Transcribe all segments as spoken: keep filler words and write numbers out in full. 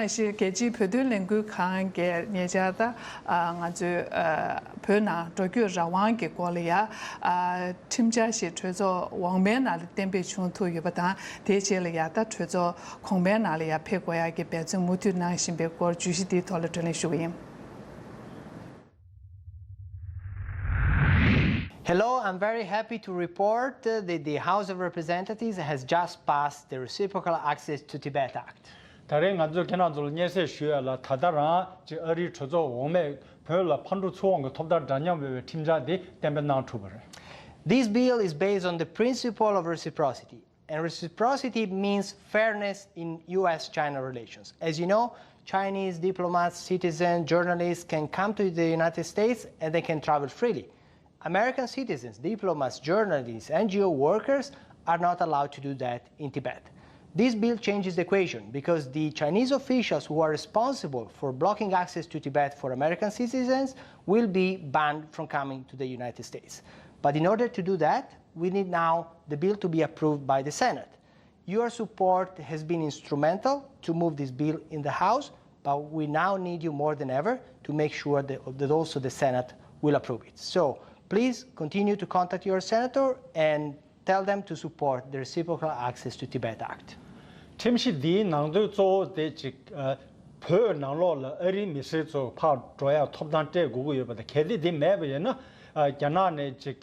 ནང་བཞིན་རྒྱལ་སྤྱིའི་བོད་དོན་ལས་འགུལ་ཁང་གིས་ཉེ་ཆར་ད་ང་ཚོའི་བོད་ནང་འགྲོ་སྐྱོད་རང་དབང་གི་སྐོར་ལ་ཡ་ཁྲིམས་འཆར་ཞིག་གྲོས་ཚོགས་འོག་མའི་ནང་ལ་གཏན་འབེབས་བྱུང་ཐུབ་ཡོད་པ་དང་། དེའི་རྗེས་ལ་ཡ་ད་གྲོས་ཚོགས་གོང་མའི་ནང་ལ་ཡ་ཕེབས་དགོས་ཡ་གི་འབད་བརྩོན་མུ་མཐུད་གནང་བཞིན་པའི་སྐོར་བརྗོད་གཞི་འདིའི་ཐོག་ལ་བགྲོ་གླེང་ཞུ་གི་ཡིན། Hello, I'm very happy to report that the House of Representatives has just passed the Reciprocal Access to Tibet Act. ད་རེས་ང་ཚོས་ཁྱེད་རང་ཚོ་ལ་སྙན་སེང་ཞུ་ཡ་ལ། ད་ལྟ་རང་ཅིག་ཨ་རིའི་གྲོས་ཚོགས་འོག་མས་བོད་ལ་ཕར་འགྲོ་ཚུར་འོང་གི་ཐོབ་ཐང་འདྲ་མཉམ་ཡོད་པའི་ཁྲིམས་འཆར་འདི་གཏན་འབེབས་གནང་གྲུབ་པ་རེད། This bill is based on the principle of reciprocity. And reciprocity means fairness in U S China relations. As you know, Chinese diplomats, citizens, journalists can come to the United States and they can travel freely. American citizens, diplomats, journalists, N G O workers are not allowed to do that in Tibet. This bill changes the equation because the Chinese officials who are responsible for blocking access to Tibet for American citizens will be banned from coming to the United States. But in order to do that, we need now the bill to be approved by the Senate. Your support has been instrumental to move this bill in the House, but we now need you more than ever to make sure that, that also the Senate will approve it. So please continue to contact your senator and tell them to support the Reciprocal Access to Tibet Act. ཁྲིམས་གཞི་འདིའི་ནང་དོན་གཙོ་བོ་དེ་ཅིག་བོད་ནང་ལོགས་ལ་ཨ་རིའི་མི་སེར་ཚོ་ཕར་འགྲོ་ཡ་ཐོབ་ཐང་སྤྲད་དགོས་ཀྱི་ཡོད་པ་དང་། གལ་ཏེ་འདི་མེད་པ་ཡིན་ན་རྒྱ་ནག་ནས་ཅིག་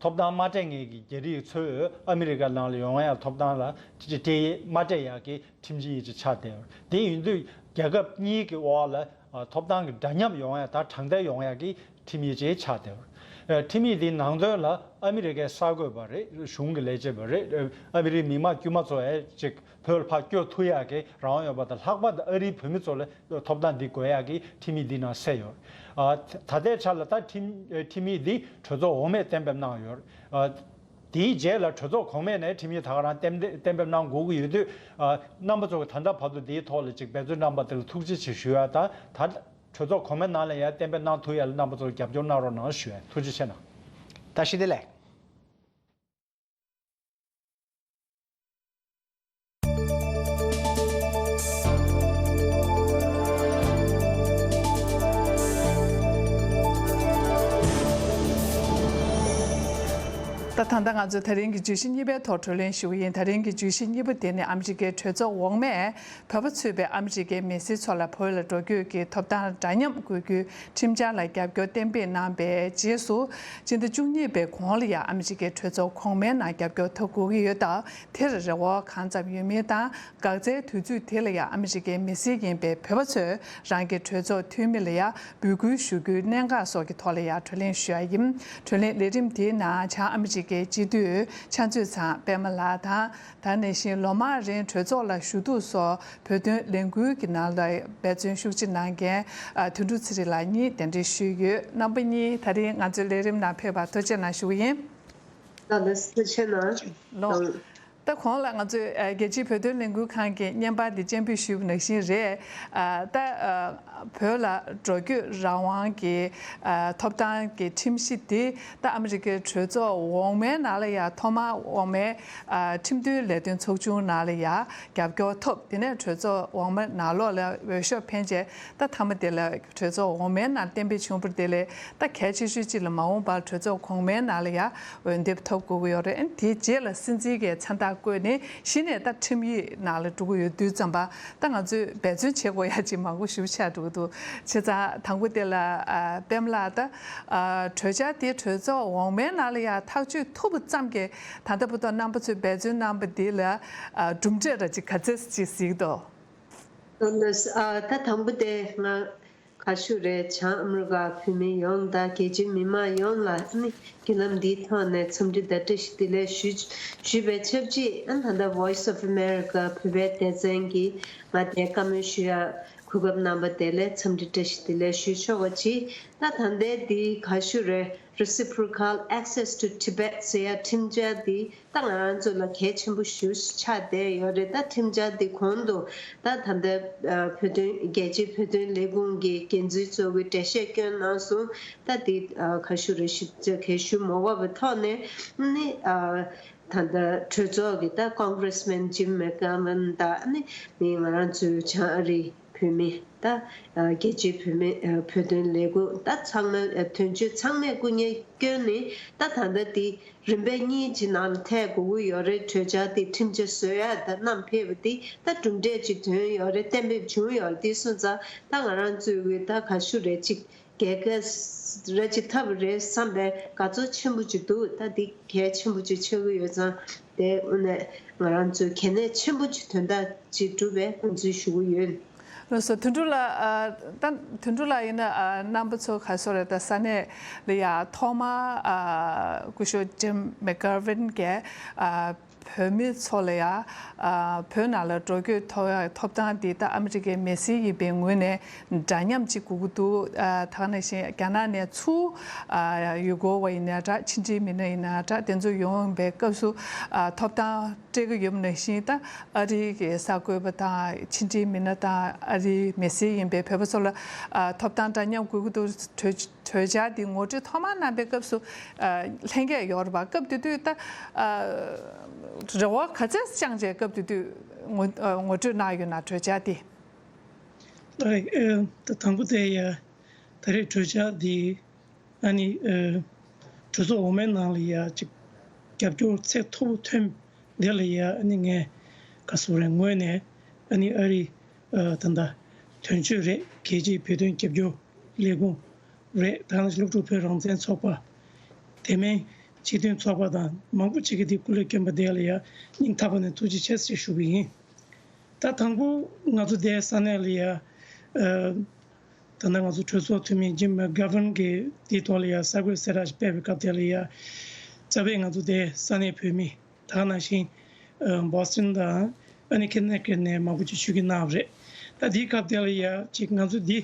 ཐོབ་ཐང་མ་སྤྲད་མཁན་གྱི་རྒྱ་རིགས་ཚོས་ཨ་མི་རི་ཀ་ནང་ལ་ཡོང་ཡ་ཐོབ་ཐང་ལ་ཅིག་སྤྲད་མ་སྤྲད་ཡ་གི་ཁྲིམས་ཡིག་ཅིག་ཆགས་བསྡད་ཡོད། དེ་ཡིན་དུས་རྒྱལ་ཁབ་གཉིས་ཀྱི་དབར་ལ་ཐོབ་ཐང་གི་འདྲ་མཉམ་ཡོང་ཡ་དང་དྲང་བདེན་ཡོང་ཡ་གི་ཁྲིམས་ཡིག་ཅིག་ཆགས་བསྡད་ཡོད། ཁྲིམས་ཡིག་འདིའི་ནང་དོན་ལ་ཨ་མི་རི་ཀའི་གསར་འགོད་པ་རེད། གཞུང་གི་ལས་བྱེད་པ་རེད། ཨ་མི་རིའི་མི་དམངས་དཀྱུས་མ་ཚོ་ཡ་ཅིག་བོད་ལ་ཕར་བསྐྱོད་ཐུབ་ཡག་གི་རང་དབང་ཡོད་པ་དང་། ལྷག་པར་དུ་ཨ་རིའི་བོད་མི་ཚོ་ལ་ཐོབ་ཐང་འདི་དགོས་ཡག་གི་ཁྲིམས་ཡིག་འདི་ནང་གསལ་ཡོད། ཨ། ད་ལྟའི་ཆ་ལ་ད་ཁྲིམས་ཁྲིམས་ཡིག་འདི་གྲོས་ཚོགས་འོག་མས་གཏན་འབེབས་གནང་ཡོད། ཨ། དེའི་རྗེས་ལ་གྲོས་ཚོགས་གོང་མས་ནས་ཁྲིམས་ཡིག་ད་ག་རང་གཏན་གཏན་འབེབས་གནང་དགོས་ཀྱི་ཡོད་དུས། ཨ། རྣམ་པ་ཚོ་གིས་ད་ལྟ་བར་དུ་འདིའི་ཐོག་ལ་ཅིག་འབད་བརྩོན་གནང་པ་དེ་ལ་ཐུགས་རྗེ་ཆེ་ཞུ་ཡ་དང་། ད་གྲོས་ཚོགས་གོང་མའི་ནང་ལ་ཡང་གཏན་འབེབས་གནང་ཐུབ་ཡ་ལ་རྣམ་པ་ཚོ་རྒྱབ་སྐྱོར་གནང་རོགས་གནང་ཞུ་ཡ། ཐུགས་རྗེ་ཆེ་གནང་། བཀྲ་ཤིས་བདེ་ལེགས། ད་ད་ལྟ་ང་ཚོས་ད་རིང་གི་བརྗོད་གཞི་གཉིས་པའི་ཐོག་བགྲོ་གླེང་ཞུ་གི་ཡིན། ད་རིང་གི་བརྗོད་གཞི་གཉིས་པ་དེ་ནི་ཨ་མི་རི་ཀའི་གྲོས་ཚོགས་འོག་མས་བོད་པ་ཚུད་པའི་ཨ་མི་རི་ཀའི་མི་སེར་ཚོ་ལ་བོད་ལ་འགྲོ་སྐྱོད་ཀྱི་ཐོབ་ཐང་འདྲ་མཉམ་དགོས་རྒྱུའི་ཁྲིམས་འཆར་ལ་རྒྱབ་སྐྱོར་གཏན་འབེབས་གནང་བའི་རྗེས་སུ། སྤྱི་ཟླ་བཅུ་གཉིས་པའི་གོང་ལ་ཡང་ཨ་མི་རི་ཀའི་གྲོས་ཚོགས་གོང་མའི་ནང་རྒྱབ་སྐྱོར་ཐོབ་དགོས་ཀྱི་ཡོད་སྟབས། དེར་རེ་བ་གང་ཙམ་ཡོད་མིན་དང་། འགག་རྩའི་དུས་ཚོད་དེ་ལ་ཡང་ཨ་མི་རི་ཀའི་མི་སེར་ཡིན་པའི་བོད་པ་ཚོས་རང་གི་གྲོས་ཚོགས་འཐུས་མི་ལ་ཡང་འབོད་སྐུལ་ཞུ་རྒྱུའི་གནད་འགག་སོགས་ཀྱི་ཐོག་ལ་ཡང་བགྲོ་གླེང་ཞུ་ཡ་ཡིན། བགྲོ་གླེང་ལས་རིམ་དེའི་ནང་བྱང་ཨ་མི་རི་ཀའི་སྤྱི་འཐུས་ཕྱག་མཛོད་ཚང་པད་མ་ལགས་དང་། ད་ག་ནང་བཞིན་ལོ་མང་རིང་གྲོས་ཚོགས་ལ་ཞུ་གཏུག་སོགས་བོད་དོན་ལས་འགུལ་གྱི་ནང་ལ་འབད་བརྩོན་ཤུགས་ཆེ་གནང་མཁན་དོན་གྲུབ་ཚེ་རིང་ལགས་གཉིས་གདན་འདྲེན་ཞུས་ཡོད། རྣམ་པ་གཉིས་ད་རིང་ང་ཚོའི་ལས་རིམ་ནང་ཕེབས་པར་ཐུགས་རྗེ་གནང་ཞུ་གི་ཡིན། ལགས་ལགས་སོ། ཐུགས་རྗེ་གནང་། ལགས། ད་གོང་ལ་ང་ཚོས་རྒྱལ་སྤྱིའི་བོད་དོན་ལས་འགུལ་ཁང་གི་བརྙན་པར་འདི་སྤྱན་འབུལ་ཞུས་པ་ནང་བཞིན་རེད། ད་བོད་ལ་འགྲོ་སྐྱོད་རང་དབང་གི་ཐོབ་ཐང་གི་ཁྲིམས་གཞི་འདི་ད་ཨ་མི་རི་ཀའི་གྲོས་ཚོགས་འོག་མའི་ནང་ལ་ཡང་ཐོག་མར་འོག་མའི་ཁྲིམས་དོན་ལས་དོན་ཚོགས་ཆུང་ནང་ལ་ཡང་རྒྱབ་སྐྱོར་ཐོབ། དེ་ནས་གྲོས་ཚོགས་འོག་མའི་ནང་ལོགས་ལ་འོས་ཤོག་འཕེན་རྗེས་ད་མཐའ་མ་དེ་ལ་གྲོས་ཚོགས་འོག་མའི་ནང་གཏན་འབེབས་བྱུང་བར་དེ་ལས་ད་གལ་ཆེ་ཤོས་གཅིག་ལ་མ་འོངས་པར་གྲོས་ཚོགས་གོང་མའི་ནང་ལ་ཡང་འོས་འདེམས་ཐོབ་དགོས་ཀྱི་ཡོད་རེད། ཨ་ནི་དེའི་རྗེས་ལ་སྲིད་འཛིན་གྱི་མཚན་རྟགས་བཀོད་ནས་གཞི་ནས་ད་ཁྲིམས་ཡིག་ནང་ལ་འགྲོ་གི་ཡོད་དུས་ཙམ་པ། ད་ང་ཚོས་འབད་བརྩོན་བྱེད་དགོས་ཡ་ཅིག་མང་པོ་ཞེ་པོ་ཆགས་འགྲོ་གི་འདུག་བྱས་ཙང་དང་པོ་དེ་ལ་ཨ་པད་མ་ལགས། ད་ཨ་གྲོས་འཆར་དེ་གྲོས་ཚོགས་འོག་མའི་ནང་ལ་ཡང་ཐག་གཅོད་ཐུབ་པ་ཙམ་གྱིས་ད་ལྟ་བར་དུ་རྣམ་པ་ཚོས་འབད་བརྩོན་གནང་པ་འདི་ལ་ཨ་གྲུབ་འབྲས་ར་ཅིག་ག་ཚད་ཅིག་གཟིགས་འདུག་ཨ་ད་དང་པོ་དེ་ང་ག་ཞུ་རེད། བྱང་ཨ་མི་རི་ཀ་བོད་མི་ཡོངས་དང་རྒྱལ་སྤྱིའི་མི་མང་ཡོངས་ལ་ཨ་ནི་བརྒྱུད་ལམ་འདིའི་ཐོག་ནས་འཚམས་འདྲི་དང་བཀྲ་ཤིས་བདེ་ལེགས་ཞུ་ཞུས་པའི་ཆབས་ཅིག་ཨ་ད་ལྟ་Voice of America བོད་པའི་སྡེ་ཚན་གྱིས་ང་དེ་བཀའ་མོལ་ཞུ་ཡ་གོ་སྐབས་གནང་པ་དེ་ལ་འཚམས་འདྲི་བཀྲ་ཤིས་བདེ་ལེགས་ཞུ་ཆོག་པ་ཅིག་ད་ད་ལྟའི་འདི་ག་ཞུ་རེད། Reciprocal Access to Tibet ཟེར་ཡ་ཁྲིམས་འཆར་འདི་ད་ང་རང་ཚོ་ལ་གལ་ཆེན་པོ་ཞེ་པོ་ཆགས་བསྡད་ཡོད་རེད། ད་ཁྲིམས་འཆར་འདི་གོང་དུ་ད་ད་ལྟ་བོད་དོན་རྒྱལ་སྤྱིའི་བོད་དོན་ལས་ཁུངས་ཀྱི་འགན་འཛིན་ཚོ་གིས་འགྲེལ་བཤད་བསྐྱོན་གནང་སོང་། ད་འདི་ག་ཞུ་རེད། ཞིབ་ཕྲ་གལ་ཞུ་མ་དགོས་པའི་ཐོག་ནས་ནི་ད་ལྟ་གྲོས་ཚོགས་ཀྱི་ད་Congressman Jim McGovern དང་ནི་ནི་ང་རང་ཚོའི་བྱང་ཨ་རི། བོད་མི་ད་རྒྱལ་སྤྱིའི་བོད་མི་བོད་དོན་ལས་འགུལ་ད་ཚང་མ་དོན་གཅོད་ཚང་མས་སྐུ་ངལ་བསྐྱོན་ནས་ད་ད་ལྟ་འདི་རིམ་པས་གཉིས་ཀྱི་ནང་ལ་ཐེག་དགོས་ཀྱི་ཡོད་རེད། གྲོས་འཆར་དེ་ཁྲིམས་ཆད་བཟོ་ཡ་ད་བསྣམས་ཕེབས་པ་དེ་ད་གྲུབ་འབྲས་ཅིག་ཐོན་ཡོད་རེད། གཏན་འབེབས་བྱུང་ཡོད་རེད། དེ་སོང་ཙང་ད་ང་རང་ཚོའི་གི་ད་ག་ཞུ་རེད། ཅིག་རྒྱལ་ཁ་ར་ཅིག་ཐོབ་པ་རེད་བསམ་པའི་དགའ་ཚོར་ཆེན་པོ་ཅིག་འདུག་ད་འདི་གལ་ཆེན་པོ་ཅིག་ཆགས་ཀྱི་ཡོད་ཙང་དེ་དངོས་གནས་ང་རང་ཚོས་གལ་གནད་ཆེན་པོ་ཅིག་དོན་དག་ཅིག་གྲུབ་པའི་དགོངས་ཚུལ་ཞུ་གི་ཡོད། ལགས་སོ། དོན་གྲུབ་ལགས། ཨ་ད་དོན་གྲུབ་ལགས་ཡིན་ན་ཨ་རྣམ་པ་ཚོ་ག་སོ་རེད། ད་ས་གནས་ལ་ཡ་ཐོག་མ་ཨ་སྐུ་ཞབས་ཇིམ་མེག་གྷར་ཝིན་གྱིས་ཨ་བོད་མི་ཚོ་ལ་ཡ་ཨ་བོད་ནང་ལ་འགྲོ་སྐྱོད་ཐོབ་ཐོབ་ཐང་འདི་ད་ཨ་མི་རི་ཀའི་མི་སེར་ཡིན་པའི་ངོས་ནས་འདྲ་མཉམ་ཅིག་དགོས་ཀྱི་འདུག་ཨ་ད་ག་ནང་བཞིན་རྒྱ་ནག་ནས་ཚུར་ཨ་ཡུལ་སྐོར་བ་ཡིན་ན་འདྲ། ཕྱི་འབྲེལ་མི་སྣ་ཡིན་ན་འདྲ། དེ་ཚོ་ཡོང་བའི་སྐབས་སུ་ཨ་ཐོབ་ཐང་སྤྲད་ཀྱི་ཡོད་པ་ནང་བཞིན་ད་ཨ་རིའི་གི་གསར་འགོད་པ་དང་ཕྱི་འབྲེལ་མི་སྣ་དང་ཨ་རིའི་མི་སེར་ཡིན་པའི་བོད་པ་ཚོ་ལ་ཨ་ཐོབ་ཐང་འདྲ་མཉམ་དགོས་ཀྱི་འདུག་གྲོས་གྲོས་འཆར་འདི་ངོ་སྤྲོད་ཐོག་མར་གནང་པའི་སྐབས་སུ་ཨ་ལྷན་རྒྱས་ཡོད་རེད་པ། སྐབས་དེ་དུས་ད་ཨ་རེ་བ་ག་ཚད་བཅངས་བྱས་སྐབས་དེ་དུས་ངོ་ཨ་ངོ་སྤྲོད་གནང་ཡོད་ན། གྲོས་འཆར་འདི། ཨ་ཨ་ད་དང་པོ་དེ་ཡ་ད་རེས་གྲོས་འཆར་འདི་ཨ་ནི་ཨ་གྲོས་ཚོགས་འོག་མའི་ནང་ལ་ཡ་ཅིག་རྒྱབ་སྐྱོར་ཚད་མཐོ་པོ་ཐོན་དེ་ལ་ཡ་ཨ་ནི་ངས་ག་སོ་རེད། ངོས་ནས་ཨ་ནི་ཨ་རི་ཨ་ད་ལྟ་དོན་གཅོད་རེད། རྒྱལ་སྤྱིའི་བོད་དོན་རྒྱབ་སྐྱོར་ལས་ཁུངས་རེད། ད་ནང་བཞིན་སློབ་ཕྲུག་བོད་རང་བཙན་ཚོགས་པ། དེ་མིན་སྤྱི་མཐུན་ཚོགས་པ་དང་མང་པོ་ཅིག་གིས་དེ་སྐུ་ལས་བསྐྱོན་པ་དེ་ལ་ཡ་སྙིང་ཐག་པ་ནས་ཐུགས་རྗེ་ཆེ་ཞེས་ཞུ་གི་ཡིན། ད་དང་པོ་ང་ཚོ་དེ་ས་གནས་ལ་ཡ་ཨ་ད་ལྟ་ང་ཚོ་གྲོས་ཚོགས་འཐུས་མི་ཇིམ་མེག་གྷར་ཝིན་གྱིས་དེའི་ཐོག་ལ་ཡ་གསར་འགོད་གསལ་བསྒྲགས་ཤིག་སྤེལ་བའི་སྐབས་དེ་ལ་ཡ་རྩ་བའི་ང་ཚོ་དེ་ས་གནས་བོད་མི་ད་ག་ནང་བཞིན་ཨ་བྷོ་སི་ཊོན་དང་ཨ་ནི་ཁེ་ནེ་ཀེཊ་ནས་མང་པོ་ཅིག་ཞུགས་གནང་བ་རེད། ད་དེའི་སྐབས་དེ་ལ་ཡ་ཅིག་ང་ཚོ་འདི་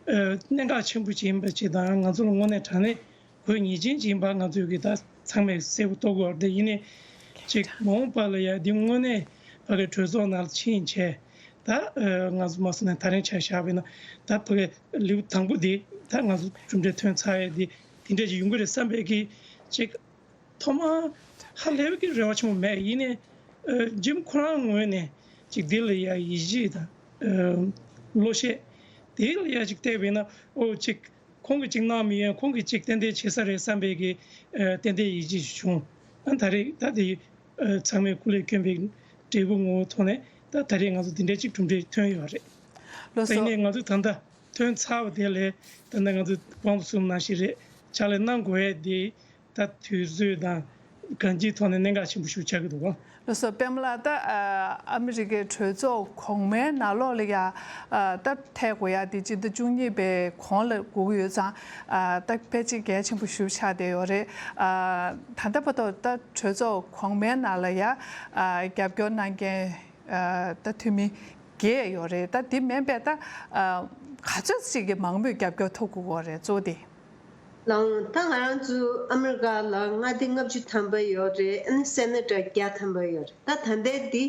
ཨ་གནད་འགག་ཆེན་པོ་ཅིག་ཡིན་པ་ཅིག་དང་། ང་ཚོ་ལ་དངོས་གནས་དྲང་གནས་དགོས་ངེས་ཅན་ཅིག་ཡིན་པ་ང་ཚོས་གི་ད་ཚང་མས་གསལ་པོ་རྟོགས་དགོས་རེད། ཡིན་ནའི་ཅིག་མ་འོངས་པ་ལ་ཡ་འདི་དངོས་གནས་ཕ་གི་གྲོས་ཚོགས་ནང་ལ་ཕྱིན་བྱས་ད་ཨ་ང་ཚོ་མ་སོང་ན་ད་རིང་ཆ་བཞག་པ་ཡིན་ན་ད་ཕ་གི་ལེའུ་དང་པོ་འདི་ད་ང་ཚོ་གྲུབ་འབྲས་ཐོན་ཚར་ཡས་འདི་དེ་འདྲས་ཅིག་ཡོང་གི་རེད་བསམ་པའི་གི་ཅིག་ཐོག་མར་ཧ་ལས་པའི་རེ་བ་ཆེན་པོ་མེད། ཡིན་ནའི་ཨ་ཇིམ་ཁོ་རང་ངོས་ནས་ཅིག་འདི་ལ་ཡ་ཡིད་ཆེས་དང་ཨ་བློ་ཤེད་དེ་ལ་ཡ་ཅིག་བལྟས་པས་ན་ཨོ་ཅིག་ཁོང་གིས་ཅིག་གནང་མི་ཡོང་། ཁོང་གིས་ཅིག་ཏན་ཏན་བྱེད་ས་རེད་བསམ་པའི་གི་ཨ་ཏན་ཏན་ཡིད་ཆེས་ཤིག་བྱུང་། ཨ་ད་རེས་ད་དེ་ཨ་ཚང་མས་སྐུ་ལས་བསྐྱོན་པའི་འབྲས་བུ་ངོ་བོ་ཐོག་ནས་ད་ད་རེས་ང་ཚོ་འདི་འདྲའི་ཅིག་གྲུབ་འབྲས་ཐོན་ཡོད་རེད། ལགས་ད་ཡིན་སོ། ནའི་ང་ཚོ་ད་ལྟ་ཐོན་ཚར་བ་དེ་ལས་ད་ལྟ་ང་ཚོ་དབང་དུ་སོང་ནང་བཞིན་རེད། ཕྱག་ལས་གནང་དགོས་ཡས་དེ་ད་དུས་ཚོད་དང་གང་ཅིའི་ཐོག་ནས་གནད་འགག་ཆེན་པོ་ཞིག་ཆགས་ཀྱི་འདུག་ག་ལགས་སོ། པད་མ་ལགས། ད་ཨ་ཨ་མི་རི་ཀའི་གྲོས་ཚོགས་གོང་མའི་ནང་ལོགས་ལ་ཡ་ཨ་ད་ཐད་དགོས་ཡ་དེ་སྤྱི་ཟླ་བཅུ་གཉིས་པའི་གོང་ལ་དགོས་ཀྱི་ཡོད་ཙང་ཨ་ད་ཕལ་ཆེར་གལ་ཆེན་པོ་ཞིག་ཆགས་བསྡད་ཡོད་རེད། ཨ་ད་ལྟ་བར་དུ་ད་གྲོས་ཚོགས་གོང་མའི་ནང་ལ་ཡ་ཨ་རྒྱབ་སྐྱོར་གནང་མཁན་ཨ་ད་འཐུས་མི་བརྒྱད་ཡོད་རེད། ད་དེ་མིན་པའི་ད་ཨ་ག་ཚོད་ཅིག་གི་མང་མོས་རྒྱབ་སྐྱོར་ཐོབ་དགོས་ཀྱི་ཡོད་རེད། གཙོ་བོ་དེ། ལགས་འོང་། ད་ང་རང་ཚོ་ཨ་མི་རི་ཀ་ལ་མངའ་སྡེ་ལྔ་བཅུ་ཐམ་པ་ཡོད་རེད། ཨ་ནི་སེ་ནེ་ཊར་བརྒྱ་ཐམ་པ་ཡོད་རེད། ད་ད་ལྟའི་འདི་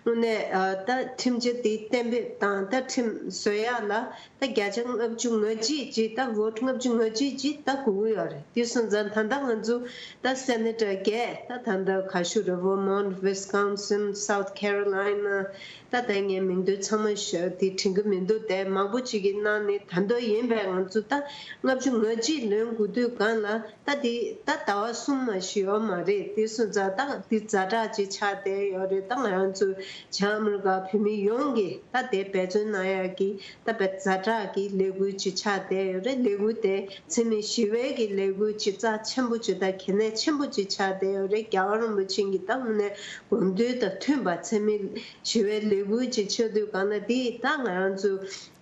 དངོས་གནས་ཨ་ད་ཁྲིམས་འཆར་འདི་གཏན་འབེབས་དང་ད་ཁྲིམས་བཟོ་ཡག་ལ་ད་བརྒྱ་ཆ་ལྔ་བཅུ་ང་གཅིག་ཅིག་ད་བོ་ཊི་ལྔ་བཅུ་ང་གཅིག་ཅིག་ད་དགོས་ཀྱི་ཡོད་རེད། དེ་སོང་ཙང་ད་ལྟ་ང་ཚོ་ད་སེ་ནེ་ཊར་བརྒྱད་ད་ད་ལྟ་ག་ཞུ་རེད། ཝར་མོན་ཊ། ཝིས་ཀོན་སིན། སའུཐ་ཁེ་རོ་ལའི་ན། ད་ལྟ་ངས་མིང་ཐོ་ཚང་མ་ཤོད་དེ་དྲན་གྱི་མི་འདུག་དེ་མང་པོ་ཅིག་གི་ནང་ནས་ད་དུང་ཡིན་པས་ང་ཚོ་ད་ལྔ་བཅུ་ང་གཅིག་ལོན་དགོས་དུས་སྒང་ལ་ད་དེ་ད་ཟླ་བ་གསུམ་མ་ཞིག་ཡོད་མ་རེད། དེ་སོང་ཙང་ད་དེ་ཛ་དྲག་ཅིག་ཆགས་བསྡད་ཡོད་རེད། ད་ང་རང་ཚོ་བྱང་ཨ་མི་རི་ཀ་བོད་མི་ཡོངས་ཀྱིས་ད་དེ་འབད་བརྩོན་གནང་ཡག་གི་ད་དཔེ་ཛ་དྲག་གི་ལས་འགུལ་ཅིག་ཆགས་བསྡད་ཡོད་རེད། ལས་འགུལ་དེ་འཚེ་མེད་ཞི་བའི་གི་ལས་འགུལ་ཅིག་རྩ་ཆེན་པོ་ཅིག་དང་གལ་གནད་ཆེན་པོ་ཅིག་ཆགས་བསྡད་ཡོད་རེད། རྒྱལ་བ་རིན་པོ་ཆེ་གིས་ད་དངོས་གནས་དགོངས་དོན་དང་མཐུན་པ་འཚེ་མེད་ཞི་བའི་ལས་འགུལ་ཅིག་ཆགས་དུས་སྒང་ལ་དེ་ད་ང་རང་ཚོ་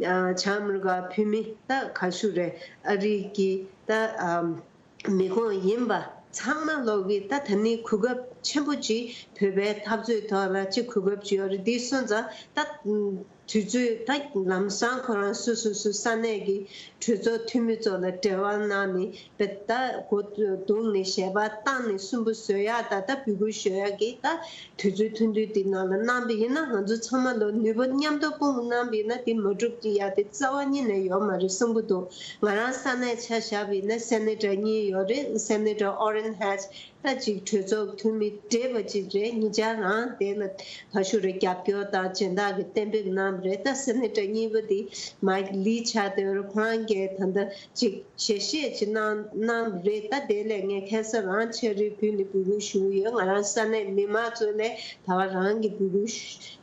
ཨ་བྱང་ཨ་མི་རི་ཀ་བོད་མི་ད་ག་ཞུ་རེད། ཨ་རི་གི་ད་ཨ་མི་ཁོངས་ཡིན་པ་ཚང་མ་ལོག་གི་ད་ད་ནི་གོ་སྐབས་ཆེན་པོ་ཅིག་བོད་པའི་འཐབ་རྩོད་ཐོག་ལ་ཅིག་གོ་སྐབས་ཅིག་ཡོད་རེད། དེ་སོང་ཙང་ད་དུས་ཚོད་ད་ལམ་སང་ཁོ་རང་སོ་སོ་སོ་ས་གནས་ཀྱི་གྲོས་ཚོགས་འཐུས་མི་ཚོ་ལ་འབྲེལ་བ་གནང་ནས་བོད་ད་གོ་བརྡུང་ནས་ཞལ་པར་བཏང་ནས་སུན་པོ་བཟོ་ཡག་ད་ད་འབོད་སྐུལ་ཞུ་ཡག་གི་ད་དུས་ཚོད་ཐུང་ཐུང་དེ་ནང་ལ་གནང་བ་ཡིན་ན་ང་ཚོ་ཚང་མ་ལ་ནུས་པ་མཉམ་དུ་སྤུངས་གནང་བ་ཡིན་ན་དེ་མ་འགྲུབ་ཀྱི་ཡག་དེ་རྩ་བ་ཉིད་ནས་ཡོད་མ་རེད་བསམ་གྱི་འདུག་ང་རང་ས་གནས་ཆ་བཞག་པ་ཡིན་ན་སེ་ནེ་ཊར་གཉིས་ཡོད་རེད། སེ་ནེ་ཊར་ཨོ་རེན་ཧེ་ཇི། ད་ཅིག་གྲོས་ཚོགས་འཐུས་མི་བགྲེས་པ་ཅིག་རེད། ཉེ་ཆར་རང་དེ་ལ་ཕར་ཞུ་རེ་རྒྱབ་སྐྱོར་དང་སྦྱིན་བདག་གི་གཏན་འབེབས་གནང་བ་རེད། ད་སེ་ནེ་ཊར་གཉིས་པ་དེ་མཱིག་ལི་ཆགས་བསྡད་ཡོད་རེད། ཁོ་རང་གིས་ད་ལྟ་ཅིག་ཞལ་བཞེས་ཅིག་གནང་གནང་བ་རེད། ད་དེ་ལས་ངས་ཁ་སང་རང་ཕྱག་རིས་ཕུལ་ནས་འབོད་སྐུལ་ཞུ་གི་ཡོད། ང་རང་ས་གནས་མི་མང་ཚོ་ལ་ད་བར་རང་གིས་འབོད་སྐུལ་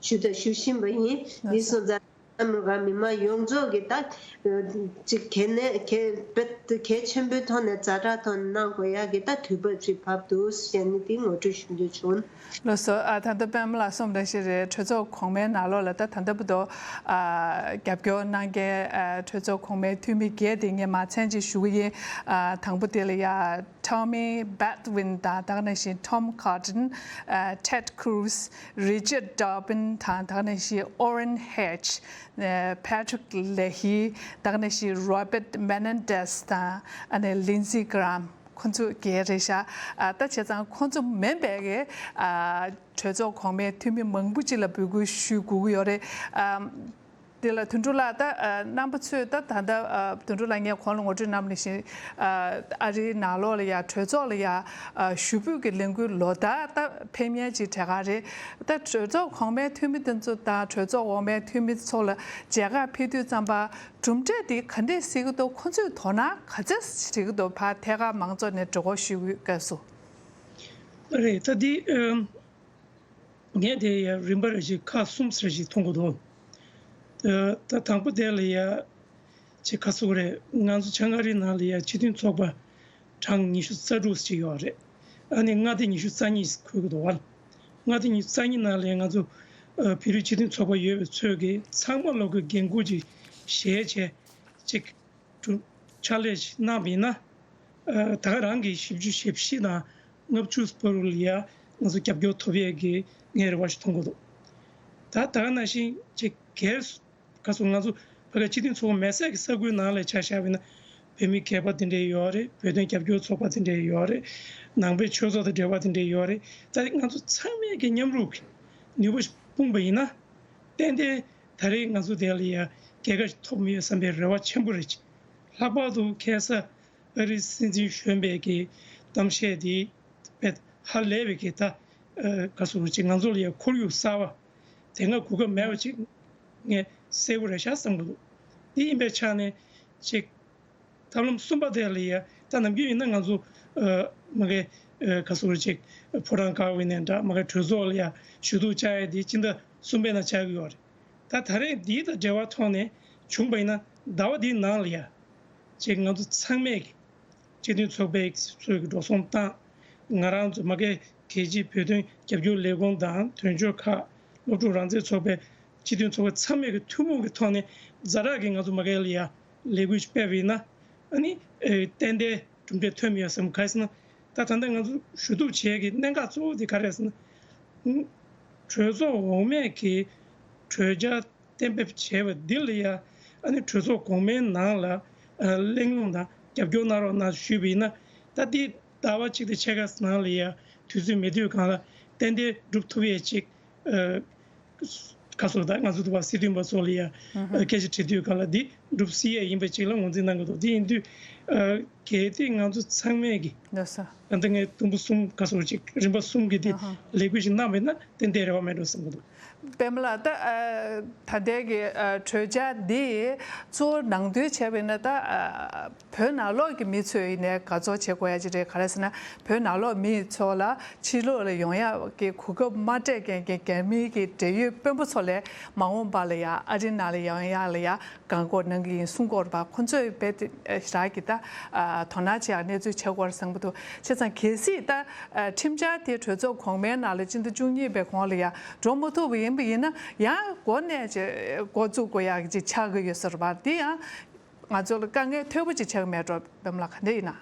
ཞུ་དང་ཞུ་བཞིན་པ་ཡིན། འདི་སོང་ཙང་། ཨ་མི་རི་ཀ་མི་མང་ཡོངས་རྫོགས་ཀྱིས་ད་ཅིག་གལ་གནད་གལ་དཔེ་གལ་ཆེན་པོའི་ཐོག་ནས་ཛ་དྲག་ཐོག་ནས་གནང་དགོས་ཡག་གི་ད་དུས་བབ་ཅིག་བབས་འདུག་ཟེར་ནས་དེ་ངོ་སྤྲོད་ཞུ་འདོད་བྱུང་། ལགས་སོ། ཨ་ད་ལྟ་པད་མ་ལགས་གསུངས་པ་ནང་བཞིན་རེད། གྲོས་ཚོགས་གོང་མའི་ནང་ལོགས་ལ་ད་ད་ལྟ་བར་དུ་ཨ་རྒྱབ་སྐྱོར་གནང་མཁན་ཨ་གྲོས་ཚོགས་གོང་མའི་འཐུས་མི་བརྒྱད་དེ་ངས་མ་མཚན་ཅིག་ཞུ་གི་ཡིན། ཨ་དང་པོ་དེ་ལ་ཡ། Tommy Bedouin དང་། ད་ག་ནང་བཞིན་Tom Cotton། ཨ་Ted Cruz། Richard Dobbin དང་། ད་ག་ནང་བཞིན་Orrin Hatch། ཨ་Patrick Leahy། ད་ག་ནང་བཞིན་Robert Menendez དང་། ཨ་ནི་Lindsey Graham། ཁོ་ཚོ་བརྒྱད་རེད་ཤག་ཨ་ད་བྱས་ཙང་ཁོ་ཚོ་མིན་པའི་གི་ཨ་གྲོས་ཚོགས་གོང་མའི་འཐུས་མི་མང་པོ་ཅིག་ལ་འབོད་སྐུལ་ཞུ་དགོས་ཀྱི་ཡོད་རེད། ཨ་དེ་ལ་དོན་གྲུབ་ལགས། ད་ཨ་རྣམ་པ་ཚོས་ད་ད་ལྟ་ཨ་དོན་གྲུབ་ལགས་ངས་གོང་ལ་ངོ་སྤྲོད་གནང་བ་ནང་བཞིན་ཨ་ཨ་རིའི་ནང་ལོགས་ལ་ཡ་གྲོས་ཚོགས་ལ་ཡ་ཨ་ཞུ་འབོད་ཀྱི་ལས་འགུལ་ལོ་ལྟར་ད་ཕེབས་མཁན་ཅིག་གྲས་ཁག་རེད། ད་གྲོས་ཚོགས་གོང་མའི་འཐུས་མི་དེ་ཚོ་དང་གྲོས་ཚོགས་འོག་མའི་འཐུས་མི་ཚོ་ལ་མཇལ་ཁ་ཕེབས་དུས་ཙམ་པ་གྲུབ་འབྲས་དེ་ག་འདྲས་གཟིགས་ཀྱི་འདུག་ཁོ་ཚོས་དོ་སྣང་ག་ཚོད་བྱེད་ཀྱི་འདུག་ཕར་ཐད་ཀར་མང་ཚོགས་ནས་འགྲོ་སྐོར་ཞུ་དུས་སྐབས་སུ། རེད། ད་འདི་ཨ། ངས་དེ་ཡ་རིམ་པ་རེ་ཞིག་ཁག་གསུམ་ཟེར་ཞིག་མཐོང་གི་འདུག་ཨ་ད་དང་པོ་དེ་ལ་ཡ་ཅིག་ག་ཟེར་དགོས་རེད། ང་ཚོ་བྱང་ཨ་རིའི་ནང་ལ་ཡ་སྤྱི་མཐུན་ཚོགས་པ་གྲངས་ཉི་ཤུ་རྩ་དྲུག་ཅིག་ཡོད་རེད། ཨ་ནི་མངའ་སྡེ་ཉི་ཤུ་རྩ་གཉིས་འཁོད་ཀྱི་འདུག་བ། མངའ་སྡེ་ཉི་ཤུ་རྩ་གཉིས་ནང་ལ་ཡ་ང་ཚོ་ཨ་བོད་རིགས་སྤྱི་མཐུན་ཚོགས་པ་ཡོད་པའི་ཚོས་ཀྱིས་ཚང་མ་ལོག་གི་འགན་འཁུར་ཅིག་བཞེས་བྱས་ཅིག་ཕྱག་ལས་ཤིག་གནང་བ་ཡིན་ན། ཨ་ད་ག་རང་གི་བཞི་བཅུ་ཞེ་བཞི་དང་ལྔ་བཅུ་བར་དུ་ལ་ཡ་ང་ཚོ་རྒྱབ་སྐྱོར་ཐོབ་ཡས་ཀྱི་ངས་རེ་བ་ཞིག་མཐོང་གི་འདུག་ད་ད་ག་ནང་བཞིན་ཅིག་སྒེར་སུ་ག་ཚོད་ང་ཚོ་ཕ་གི་སྤྱི་མཐུན་ཚོགས་མེད་ས་གི་ས་ཁུལ་ནང་ལ་ཆ་བཞག་པ་ཡིན་ན་བོད་མི་སྒེར་པ་དེ་འདྲས་ཡོད་རེད། བོད་དོན་རྒྱབ་སྐྱོར་ཚོགས་པ་དེ་འདྲས་ཡོད་རེད། ནང་པའི་ཆོས་ཚོགས་དང་འབྲེལ་བ་དེ་འདྲས་ཡོད་རེད། ད་ང་ཚོ་ཚང་མས་ཀྱི་མཉམ་རུབ་ཀྱི་ནུས་པ་ཞིག་སྤུངས་པ་ཡིན་ན་ཏན་ཏན། ད་རེས་ང་ཚོ་དེ་ལ་ཡ་རྒྱལ་ཁ་ཞིག་ཐོབ་མི་ཡོད་བསམ་པའི་རེ་བ་ཆེན་པོ་རེད། ལྷག་པར་དུ་ཁ་སང་ཨ་རིའི་སྲིད་འཛིན་གཞོན་པས་ཀྱི་གཏམ་བཤད་དེ་དཔེ་ཧ་ལས་པའི་གི་ད་ག་ཟེར་ཅིག་ང་ཚོ་ལ་ཡ་ཁོར་ཡུག་གསར་བ་དེ་སྔ་གོ་སྐབས་མེད་པ་ཅིག་ངས་གསལ་པོ་རེད་ཤག་བསམ་གི་འདུག་དེ་ཡིན་པའི་ཆ་ནས་ཅིག་ཐབས་ལམ་གསུམ་པ་དེ་ལ་ཡ་ད་ནམ་རྒྱུན་ཡིན་ན་ང་ཚོ་ཨ་མ་གི་ཨ་ག་ཟེར་ཅིག་ཕོ་བྲང་དཀར་པོའི་ནས་འདྲ་མ་གི་གྲོས་ཚོགས་ལ་ཡ་ཞུ་གཏུག་བཅར་ཡ་དེ་སྤྱི་ཟླ་གསུམ་པའི་ནང་བཅར་གི་ཡོད་རེད། ད་ད་རེས་འདི་དང་འབྲེལ་བ་ཐོག་ནས་བྱུང་པ་ཡིན་ན་ཟླ་བ་འདིའི་ནང་ལ་ཡ་ཅིག་ང་ཚོ་ཚང་མས་ཀྱི་སྤྱི་མཐུན་ཚོགས་པའི་ཚོས་ཀྱི་འགྲོ་སོང་བཏང་། ང་རང་ཚོ་མ་གི་རྒྱལ་སྤྱིའི་བོད་དོན་རྒྱབ་སྐྱོར་ལས་ཁུངས་དང་དོན་གཅོད་ཁག་སློབ་ཕྲུག་རང་བཙན་ཚོགས་པའི་སྤྱི་མཐུན་ཚོགས་པ་ཚང་མས་ཀྱི་ཐུན་མོང་གི་ཐོག་ནས་ཛ་དྲག་གི་ང་ཚོ་མ་གི་ལ་ཡ་ལས་འགུལ་ཞིག་སྤེལ་བ་ཡིན་ན་ཨ་ནི་ཨེ་ཏན་ཏན་གྲུབ་འབྲས་ཐོན་མི་ཡོད་བསམ། ག་རེ་ཟེར་ན་ད་ད་ལྟ་ང་ཚོ་ཞུ་གཏུག་བྱེད་ཀྱི་གནད་འགག་གཙོ་བོ་དེ་ག་རེ་རེད་ཟེར་ན། གྲོས་ཚོགས་འོག་མས་ཀྱི་གྲོས་འཆར་གཏན་འབེབས་བྱས་པ་འདི་ལ་ཡ་ཨ་ནི་གྲོས་ཚོགས་གོང་མའི་ནང་ལ་ཨ་གླེང་སློང་དང་རྒྱབ་སྐྱོར་གནང་རོགས་གནང་ཞུས་པ་ཡིན་ན་ད་འདི་ཟླ་བ་གཅིག་དང་ཕྱེད་ཀ་ནང་ལ་ཡ་དུས་ཚོད་མེད་དུས་གང་ལ་ཏན་ཏན་སྒྲུབ་ཐུབ་ཡས་ཅིག་ཨ་ཁ་སོ་ད་ང་ཚོ་འདུག་པ་སྲིད་དོན་པ་ཚོ་ལ་ཡ་ཨ་སྐད་ཆ་དྲི་དུས་གང་ལ་འདི་སྒྲུབ་སྲིད་ཡས་ཡིན་པ་ཅིག་ལ་ངོས་འཛིན་གནང་གི་འདུག་འདི་ཡིན་དུས་ཨ་གལ་ཏེ་ང་ཚོ་ཚང་མས་ཀྱི་ལགས་སོ། ད་ལྟ་ངས་དུམ་བུ་གསུམ་ག་སོ་ཅིག་རིམ་པ་གསུམ་གྱི་དེ་ལས་འགུལ་ཞིག་གནང་བས་ན་ཏན་ཏན་རེ་བ་མེད་འགྲོ་བསམ་གྱི་འདུག་པད་མ་ལགས། ད་ཨ་ད་ལྟའི་གི་ཨ་གྲོས་འཆར་འདི་གཙོ་བོ་ནང་དོན་བྱས་པས་ན་ད་ཨ་བོད་ནང་ལོགས་ཀྱི་མི་ཚོས་ཡིན་ནའི་དགའ་ཚོར་བྱེད་དགོས་ཡ་ཅིག་རེད། ག་རེ་ཟེར་ན་བོད་ནང་ལོགས་མི་ཚོ་ལ་ཕྱི་ལོགས་ལ་ཡོང་ཡ་གི་གོ་སྐབས་མ་སྤྲད་མཁན་གྱི་རྒྱ་མིའི་གི་འབྲེལ་ཡོད་དཔོན་པོ་ཚོ་ལས་མ་འོངས་པ་ལ་ཡ་ཨ་རི་ནང་ལ་ཡོང་ཡ་ལ་ཡ་བཀག་འགོག་གནང་གི་ཡིན་གསུང་གི་ཡོད་རེད་པ། ཁོ་ཚོས་རྦད་དེ་ཞེ་དྲག་གི་ད་དོ་སྣང་བྱེད་ཡག་གནས་ཚུལ་བྱེད་དགོས་རེད་བསམ་གྱི་འདུག་བྱས་ཙང་གལ་སྲིད་ད་ཁྲིམས་འཆར་དེ་གྲོས་ཚོགས་གོང་མའི་ནང་ལ་སྤྱི་ཟླ་བཅུ་གཉིས་པའི་གོང་ལ་ཡ་འགྲོ་མ་ཐུབ་པ་ཡིན་པ་ཡིན་ན་ཡང་འགོ་ནས་ཅིག་འགོ་བཙུགས་དགོས་ཡག་ཅིག་ཆགས་ཀྱི་ཡོད་ས་རེད་པ། དེ་ཡང་ང་ཚོ་ལ་དཀའ་ངལ་ཐེབས་པོ་ཅིག་ཆགས་ཀྱི་མེད་འགྲོ། པད་མ་ལགས་ག་འདྲ་ཡིན་ན།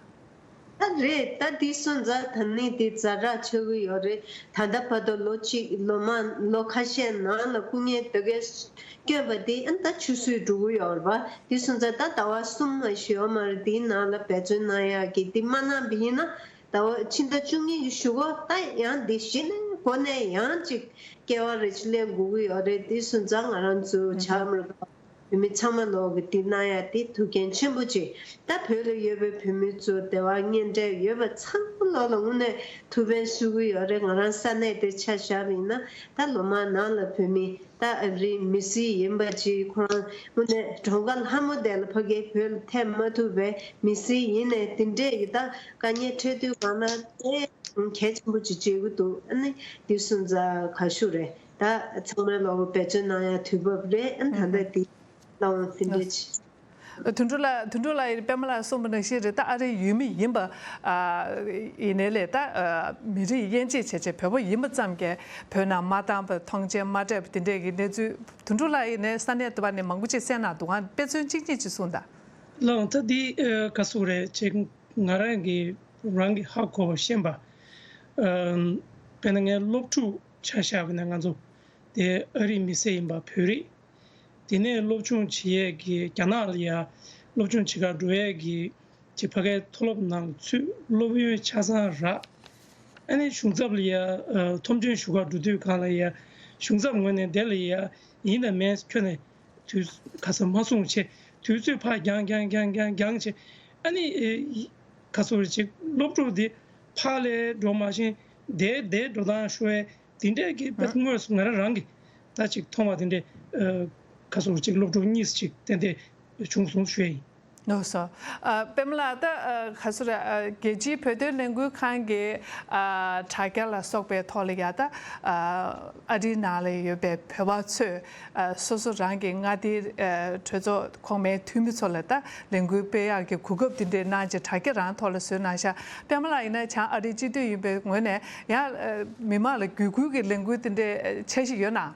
ད་རེད། ད་འདི་སོང་ཙང་ད་ནི་འདི་ཛ་དྲག་ཆགས་ཀྱི་ཡོད་རེད། ད་ལྟ་བར་དུ་ལོ་གཅིག་ལོ་མང་ལོ་ཁ་ཤས་ནང་ལ་སྐུ་ངལ་དེ་གས་བསྐྱོན་པ་འདི་ཨ་ནི་ད་ཆུད་ཟོས་འགྲོ་གི་ཡོད་རེད་པ། འདི་སོང་ཙང་ད་ཟླ་བ་གསུམ་མ་ཞིག་ཡོད་མ་རེད། འདིའི་ནང་ལ་འབད་བརྩོན་གནང་ཡག་གི་འདི་མ་གནང་པ་ཡིན་ན་ཟླ་བ་ཕྱི་ཟླ་བཅུ་གཉིས་ཀྱི་གཞུག་གུ་ད་ཡང་འདི་གཞི་ནས་འགོ་ནས་ཡང་ཅིག་སྐྱེ་བ་རེ་ཅིག་ལེན་དགོས་ཀྱི་ཡོད་རེད། འདི་སོང་ཙང་ང་རང་ཚོ་བྱམས་རེད་པ། བོད་མི་ཚང་མ་ལོག་གི་འདི་གནང་ཡ་དེ་ཐུགས་འགན་ཆེན་པོ་ཅིག་ད་བོད་ལ་ཡོད་པའི་བོད་མི་ཚོ་དེ་བ་གཉེན་འབྲེལ་ཡོད་པ་ཚང་མ་ལོག་ལ་དངོས་གནས་ཐུགས་ཕན་གསོས་ཀྱི་ཡོད་རེད། ང་རང་ས་གནས་དེ་ཆ་བཞག་པ་ཡིན་ན་ད་ལོ་མང་ནང་ལ་བོད་མི་ད་ཨ་རིའི་མི་སེར་ཡིན་པ་ཅིག་ཁོ་རང་དངོས་གནས་གྲངས་ཀ་ལྷ་མོ་དེ་ལ་ཕ་གིའི་བོད་ལ་ཐེབས་མ་ཐུབ་པའི་མི་སེར་ཡིན་ནའི་དེ་འདྲས་ཀྱི་ད་དཀའ་ངལ་འཕྲད་དུས་གང་ན་དེ་གལ་ཆེན་པོ་ཅིག་བྱེད་ཀྱི་འདུག་ཨ་ནི་འདི་སོང་ཙང་ག་ཞུ་རེད། ད་ཚང་མའི་ལོག་འབད་བརྩོན་གནང་ཡ་དུས་བབ་རེད། ཨ་ནི་ད་ལྟ་འདི་ལ་འོང་དེ་འདྲས་ཅིག་དོན་གྲུབ་ལགས། དོན་གྲུབ་ལགས་ཡིས་པད་མ་ལགས་གསུངས་པ་ནང་བཞིན་རེད། ད་ཨ་རིའི་ཡུལ་མི་ཡིན་པ་ཨ་ཡིན་ནའི་ལས་ད་ཨ་མི་རིགས་དབྱེ་འབྱེད་བྱས་བྱས་བོད་པ་ཡིན་པ་ཙམ་གྱིས་བོད་ནང་མ་བཏང་པ་མཐོང་མཆན་མ་སྤྲད་པ་དེ་འདྲས་ཀྱི་གནས་ཚུལ་དོན་གྲུབ་ལགས་ཡིས་ནས་ས་གནས་དེ་བ་ནས་མང་པོ་ཅིག་གསན་གནང་འདུག་ཨ་དཔེ་མཚོན་གཅིག་གཉིས་ཅིག་གསུངས་དང་། ལགས་ད་འདི་ཨ་ག་སུ་རེད་ཅེས་ང་རང་གི་རང་གི་ཧ་གོ་བ་ཤེས་པ། ཨ་དཔེར་ན་ངའི་སློབ་ཕྲུག་ཆ་བཞག་པ་ན་ང་ཚོ་དེ་ཨ་རིའི་མི་སེར་ཡིན་པ་བོད་རིགས། དེ་ནས་སློབ་སྦྱོང་བྱེད་ཡས་ཀྱི་རྒྱ་ནག་ལ་ཡ་སློབ་སྦྱོང་བྱེད་གར་འགྲོ་ཡས་ཀྱི་ཅིག་ཕ་གའི་མཐོ་སློབ་ནང་ཚུད་སློབ་ཡོན་ཆ་ཚང་རག་ཨ་ནི་གཞུང་ཚབ་ལ་ཡ་ཨ་མཐོང་མཆན་ཞུ་གར་འགྲོ་དུས་གང་ལ་ཡ་གཞུང་ཚབ་ངོས་ནས་དེ་ལ་ཡ་ཡིན་དང་མིན་ཁྱོན་ནས་དུས་ག་ས་མ་གསུངས་བྱས་དུས་ཚོད་ཕར་འགྱངས་འགྱངས་འགྱངས་འགྱངས་འགྱངས་བྱས་ཨ་ནི་ཨེ་ག་སོ་རེ་ཅིག་སློབ་ཕྲུག་འདི་ཕར་ལས་འགྲོ་མ་ཤེས་དེ་དེ་འགྲོ་སྟངས་ཤོད་ཡས། དེ་འདྲས་ཀྱི་དཔེ་དངོས་སུ་ང་རང་རང་གིས་ད་ཅིག་མཐོང་བ་དེ་འདྲས་ཨ་ཁ་སོར་ཅིག་སློབ་ཕྲུག་གཉིས་ཅིག་ཏན་ཏན་བྱུང་སོང་ཞུ་ཡ་ཡིན། ལགས་སོ། ཨ་པད་མ་ལགས་ད་ཨ་ཁ་སོར་ཨ་རྒྱལ་སྤྱིའི་བོད་དོན་ལས་འགུལ་ཁང་གི་ཨ་དྲ་རྒྱ་ལ་སོགས་པའི་ཐོག་ལ་ཡ་ད་ཨ་ཨ་རིའི་ནང་ལ་ཡོད་པའི་བོད་པ་ཚོས་ཨ་སོ་སོ་རང་གི་མངའ་སྡེའི་ཨ་གྲོས་ཚོགས་གོང་མའི་འཐུས་མི་ཚོ་ལ་ད་ལས་འགུལ་སྤེལ་ཡག་གི་གོ་སྐབས་དེ་འདྲས་གནང་བྱས་དྲ་རྒྱ་རང་ཐོག་ལ་བཟོས་གནང་ཤག་པད་མ་ལགས་ཡིན་ན་བྱང་ཨ་རིའི་སྤྱི་འཐུས་ཡིན་པའི་ངོས་ནས་ཡང་ཨ་མི་མང་ལ་བརྒྱུད་སྐུལ་གྱི་ལས་འགུལ་དེ་འདྲས་འཆར་གཞི་ཡོད་ན།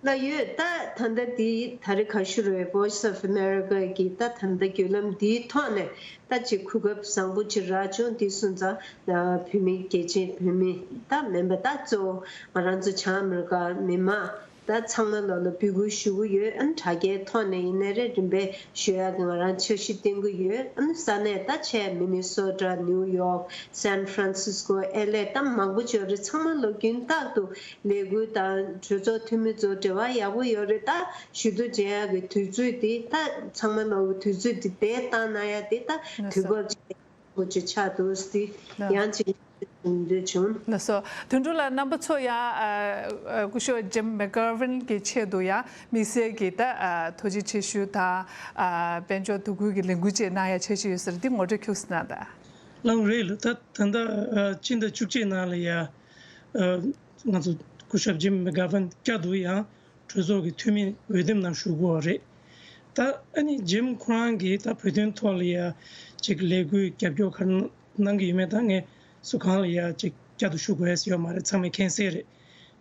ལགས་ཡོད། ད་ད་ལྟ་འདི་ད་རེས་ག་ཞུ་རེད། Voice of America གི་ད་ད་ལྟ་བརྒྱུད་ལམ་འདིའི་ཐོག་ནས་ད་ཅིག་གོ་སྐབས་བཟང་པོ་ཅིག་རག་བྱུང་། འདི་སོང་ཙང་བོད་མི་རྒྱལ་ཆེན་བོད་མི་ད་མིན་པ་ད་གཙོ་བོ་ང་རང་ཚོ་བྱང་ཨ་མི་རི་ཀ་མི་མང་ད་ཚང་མ་ལོ་ལ་འབོད་སྐུལ་ཞུ་གི་ཡོད། ཨ་ནི་དྲ་རྒྱའི་ཐོག་ནས་ཡིན་ནའི་རེད། རིམ་པས་ཞུ་ཡག་གི་ང་རང་འཆར་གཞི་བཏིང་གི་ཡོད། ཨ་ནི་ས་གནས་ད་ཆེ་མི་ནི་སོ་ཊ། ནིའུ་ཡོག། སན་ཧྥ་རན་སིས་ཀོ། ཨེལ་ཨེ་ད་མང་པོ་ཅིག་ཡོད་རེད། ཚང་མ་ལོ་རྒྱུན་ལྟར་དུ་ལས་འགུལ་དང་གྲོས་ཚོགས་འཐུས་མི་ཚོ་འབྲེལ་བ་ཡག་པོ་ཡོད་རེད། ད་ཞུ་གཏུག་བྱེད་ཡག་གི་དུས་ཚོད་དེ་ད་ཚང་མ་ལོ་གི་དུས་ཚོད་དེ་དེ་བཏང་གནང་ཡག་དེ་ད་དུས་བབ་ཅིག་པོ་ཅིག་ཆགས་འདུག་སྟེ། ལགས། ཡང་ཅིག་འདོད་བྱུང་། ལགས་སོ། དོན་གྲུབ་ལགས་རྣམ་པ་ཚོ་ཡང་ཨ་ཨ་སྐུ་ཞབས་ཇིམ་མེག་གྷ་ཝིན་གྱི་ཆེད་དུ་ཡང་དམིགས་བསལ་གྱི་ད་ཨ་ཐུགས་རྗེ་ཆེ་ཞུ་དང་ཨ་དཔལ་འབྱོར་དོ་ཁུར་གྱི་ལས་འགུལ་བཅས་གནང་ཡ་འཆར་གཞི་ཡོད་ཟེར་འདི་ངོ་སྤྲོད་ཁྱུག་ཙམ་གནང་དང་། ལགས་རེད་ལགས། ད་ད་ལྟ་ཨ་སྤྱི་ཟླ་བཅུ་གཅིག་ནང་ལ་ཡ་ཨ་ང་ཚོ་སྐུ་ཞབས་ཇིམ་མེག་གྷ་ཝིན་བསྐྱར་དུ་ཡང་གྲོས་ཚོགས་ཀྱི་འཐུས་མི་འོས་འདེམས་ནང་ཞུགས་དགོས་པ་རེད། ད་ཨ་ནི་ཇིམ་ཁོ་རང་གིས་ད་བོད་དོན་ཐོག་ལ་ཡ་ཅིག་ལས་འགུལ་རྒྱབ་སྐྱོར་ག་རེ་གནང་གི་ཡོད་མེད་ད་ངས་སུ་གང་ལ་ཡ་ཅིག་བསྐྱར་དུ་ཞུ་དགོས་ཡ་ཡོད་མ་རེད། ཚང་མས་མཁྱེན་གསལ་རེད།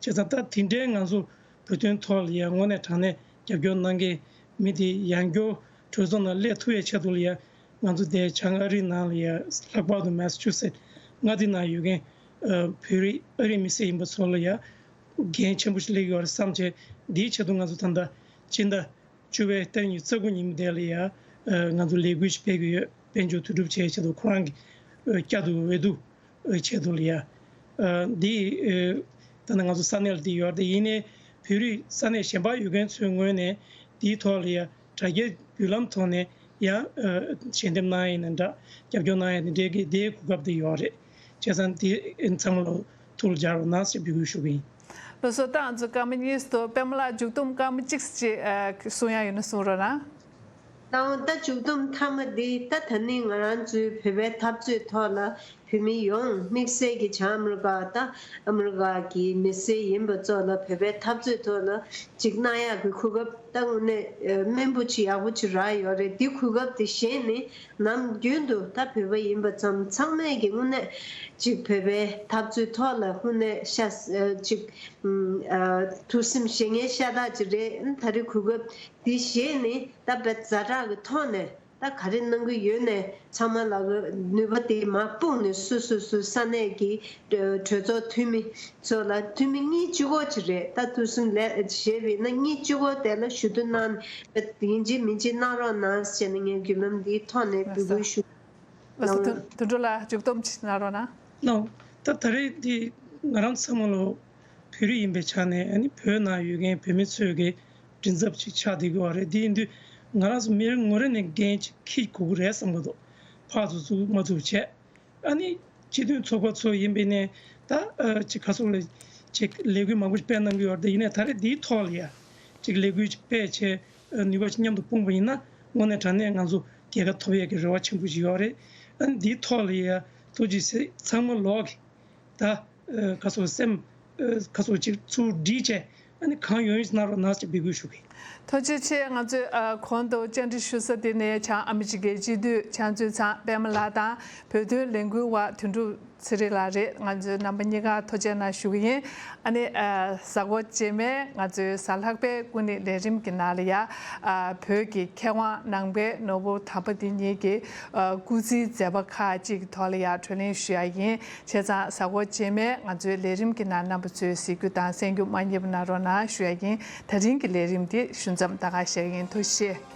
བྱས་ཙང་ད་དེ་འདྲའི་ང་ཚོ་བོད་དོན་ཐོག་ལ་ཡ་དངོས་གནས་དྲང་གནས་རྒྱབ་སྐྱོར་གནང་མཁན་མི་དེ་ཡང་བསྐྱར་གྲོས་ཚོགས་ནང་སླེབས་ཐུབ་ཡའི་ཆེད་དུ་ལ་ཡ་ང་ཚོ་དེ་བྱང་ཨ་རིའི་ནང་ལ་ཡ་ལྷག་པར་དུ་མེ་སི་ཆུ་སེ་མངའ་སྡེ་ནང་ཡོད་མཁན་ཨ་བོད་རིགས་ཨ་རིའི་མི་སེར་ཡིན་པ་ཚོ་ལ་ཡ་འགན་ཆེན་པོ་ཞིག་སླེབས་ཡོད་རེད་བསམ་བྱས། འདིའི་ཆེད་དུ་ང་ཚོ་ད་ལྟ་སྤྱི་ཟླ་བཅུ་པའི་ཏ་རིག་ཉི་ཤུ་རྩ་དགུ་ཉིན་མོ་དེ་ལ་ཡ་ཨ་ང་ཚོ་ལས་འགུལ་ཞིག་སྤེལ་གྱི་ཡོད། དཔལ་འབྱོར་འཐུས་སྒྲུབ་བྱེད་ཆེད་དུ་ཁོ་རང་གི་ཨ་བསྐྱར་དུ་འོས་བསྡུ་ཨ་ཆེད་དུ་ལ་ཡ་ཨ་འདི་ཨ་ད་ནི་ང་ཚོ་ས་གནས་ལ་འདི་ཡོད་རེད། ཡིན་ནའི་བོད་རིགས་ས་གནས་གཞན་པར་ཡོད་མཁན་ཚོའི་ངོས་ནས་འདིའི་ཐོག་ལ་ཡ་དྲ་རྒྱའི་བརྒྱུད་ལམ་ཐོག་ནས་ཡང་ཨ་ཞལ་འདེབས་གནང་ཡ་ཡིན་ན་འདྲ། རྒྱབ་སྐྱོར་གནང་ཡ་དེ་འདྲའི་གི་དེའི་གོ་སྐབས་དེ་ཡོད་རེད། བྱས་ཙང་དེ་ཚང་མ་ལ་ཐུགས་ལ་འཇགས་རོགས་གནང་ཞེས་འབོད་སྐུལ་ཞུ་གི་ཡིན། ལགས་སོ། ད་ང་ཚོ་སྐར་མ་གཉིས་སུ་པད་མ་ལགས་མཇུག་སྡོམ་སྐར་མ་གཅིག་ཅིག་ཨ་གསུང་ཡ་ཡོད་ན་གསུང་རོགས་གནང་། ད་ད་མཇུག་སྡོམ་མཐའ་མ་འདི་ད་ད་ནི་ང་རང་ཚོའི་བོད་པའི་འཐབ་རྩོད་ཐོག་ལ་བོད་མི་ཡོངས་དམིགས་བསལ་གྱི་བྱང་ཨ་མི་རི་ཀ་ད་ཨ་མི་རི་ཀ་གི་མི་སེར་ཡིན་པ་ཚོ་ལ་བོད་པའི་འཐབ་རྩོད་ཐོག་ལ་ཅིག་གནང་ཡག་གི་གོ་སྐབས་ད་དངོས་གནས་ཨ་སྨན་པོ་ཅིག་ཡག་པོ་ཅིག་རག་ཡོད་རེད། འདི་གོ་སྐབས་འདི་བཞེས་ནས་ནམ་རྒྱུན་དུ་ད་བོད་པ་ཡིན་པ་ཙམ་ཚང་མས་ཀྱི་དངོས་གནས་ཅིག་བོད་པའི་འཐབ་རྩོད་ཐོག་ལ་དངོས་གནས་ཤ་ཨ་ཅིག་ཨ་ཐུགས་སེམས་བཞེས་མཁན་ཤ་སྟག་ཅིག་རེད། ད་རེས་གོ་སྐབས་འདི་བཞེས་ནས་ད་བོད་ཛ་དྲག་གི་ཐོག་ནས་ད་ག་རེ་གནང་གི་ཡོད་ནས་ཚང་མ་ལ་ནུས་པ་དེ་མར་སྤུངས་ནས་སོ་སོ་སོའི་ས་གནས་ཀྱི་གྲོས་ཚོགས་འཐུས་མི་ཚོ་ལ་འཐུས་མི་གཉིས་གཅིག་པོ་ཅིག་རེད། ད་ཐུགས་སེམས་ལས་བཞེས་པ་ཡིན་ན་གཉིས་གཅིག་པོ་དེ་ལ་ཞུ་གཏུག་གནང་ནས་ཡིན་གཅིག་མིན་གཅིག་གནང་རོགས་གནང་ཞེས་ནས་ངས་བརྒྱུད་ལམ་འདིའི་ཐོག་ནས་འབོད་སྐུལ་ཞུ། ལགས་སོ། དོན་དོན་གྲུབ་ལགས་མཇུག་སྡོམ་ཅིག་གནང་རོགས་གནང་། ལགས། ད་ད་རེས་འདི་ང་རང་ཚང་མ་ལོ་བོད་རིགས་ཡིན་པའི་ཆ་ནས་ཨ་ནི་བོད་ནང་ཡོད་མཁན་བོད་མི་ཚོས་ཀྱི་ མགྲིན་ཚབ་ཅིག་ཆགས་བསྡད་ཀྱི་ཡོད་རེད། དེ་ཡིན་དུས་ང་རང་ཚོ་མི་རེ་ངོ་རེ་ནས་འགན་ཅིག་འཁྱེར་དགོས་ཀྱི་རེད་བསམ་གྱི་འདུག་ཕར་ཚུར་བཙུགས་མ་བཙུགས་བྱས། ཨ་ནི་སྤྱི་མཐུན་ཚོགས་པ་ཚོ་ཡིན་པས་ནས་ད་ཨ་ཅིག་ག་སོགས་ལ་ཅིག་ལས་འགུལ་མང་པོ་ཞིག་སྤེལ་གནང་གི་ཡོད་རེད། དེ་ཡིན་ནའི་ད་རེས་འདིའི་ཐོག་ལ་ཡ་ཅིག་ལས་འགུལ་ཅིག་སྤེལ་བྱས་ནུས་པ་ཅིག་མཉམ་དུ་སྤུངས་པ་ཡིན་ན་དངོས་གནས་དྲང་གནས་ང་ཚོ་རྒྱལ་ཁ་ཐོབ་ཡས་ཀྱི་རེ་བ་ཆེན་པོ་ཞིག་ཡོད་རེད། ཨ་ནི་འདིའི་ཐོག་ལ་ཡ་ཐུགས་རྗེ་ཆེ། ཚང་མ་ལོག་གི་ད་ཨ་ག་སོགས་སེམས་ཨ་ག་སོགས་ཅིག་ཚུར་སྒྲིལ་བྱས་ཨ་ནི་གང་ཡོང་ཡོང་ཞིག་གནང་རོགས་གནང་ཞེས་འབོད་སྐུལ་ཞུ་གི། ཐུགས་རྗེ་ཆེ། ང་ཚོས་ཨ་གོང་དུ་བཅར་འདྲི་ཞུ་ས་དེ་ནི་བྱང་ཨ་མི་རི་ཀའི་སྤྱི་འཐུས་ཕྱག་མཛོད་ཚང་པད་མ་ལགས་དང་བོད་དོན་ལས་འགུལ་བ་དོན་གྲུབ་ཚེ་རིང་ལགས་རེད། ང་ཚོས་རྣམ་པ་གཉིས་ཀར་ཐུགས་རྗེ་གནང་ཞུ་གི་ཡིན། ཨ་ནི་ཨ་གཟའ་འཁོར་རྗེས་མའི་ང་ཚོའི་གཟའ་ལྷག་པའི་སྐུ་ཉིད་ལས་རིམ་གྱི་ནང་ལ་ཡ་ཨ་བོད་ཀྱི་མཁས་དབང་ནང་པའི་ནོར་བུ་དམ་པ་འདི་ཉིད་ཀྱི་ཨ་སྐུ་ཚེའི་མཛད་པ་ཁག་ཅིག་གི་ཐོག་ལ་ཡ་བགྲོ་གླེང་ཞུ་ཡ་ཡིན། བྱས་ཙང་གཟའ་འཁོར་རྗེས་མའི་ང་ཚོའི་ལས་རིམ་གྱི་ནང་རྣམ་པ་ཚོས་གཟིགས་རྒྱུ་དང་གསན་རྒྱུ་མ་བསྙེལ་བ་གནང་རོགས་གནང་ཞུ་ཡ་ཡིན། ད་རིང་གི་ལས་རིམ་འདི་ཞུ་མཚམས་ད་ག་བཞག་གི་ཡིན། ཐུགས་རྗེ་ཆེ།